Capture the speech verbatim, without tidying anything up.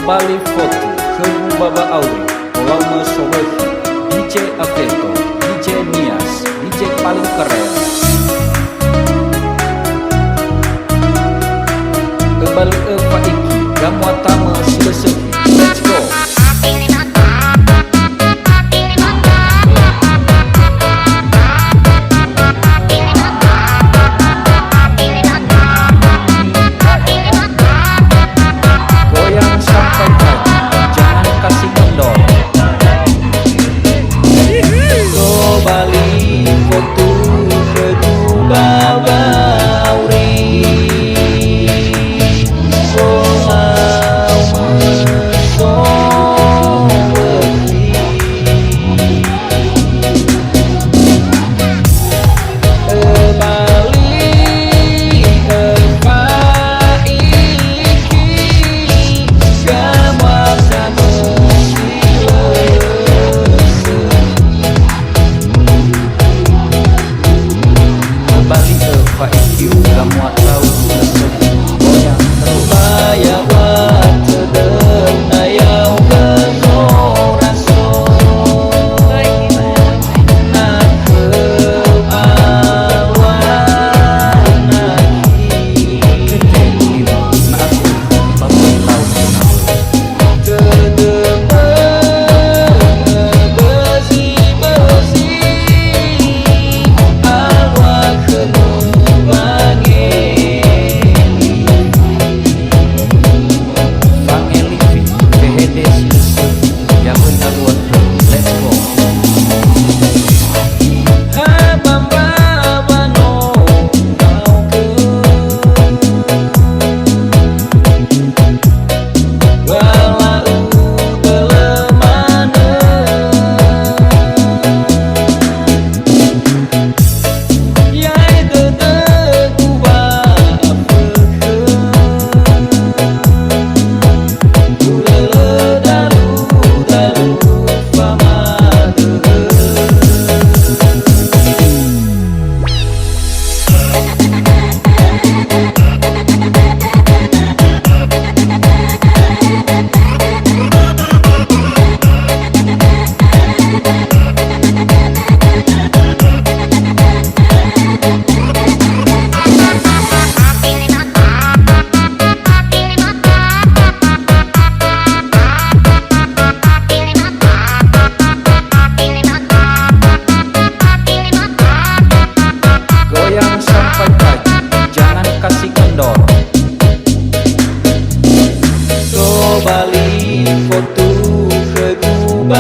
Bali fotu, khögu ba wa'auri, olaumö sowökhi, D J Aveto, D J Nias, D J paling keren. Öbali'ö fa'iki, gamuatamö si lö sökhi. Let's go! Goyang sampai pagi, jangan kasih kendor. Tobali fotu khögu ba wa'auri. Olaumö sowökhi. Öbali, öfa'iki, gamuatamö si lö sökhi. Öbali, öfa'iki, gamuatamö si lö sökhi. Goyang terus. Ba yaŵa tödöu na yaŵa zoraso. Let's go. Goyang sampai pagi, jangan kasih kendor. Tobali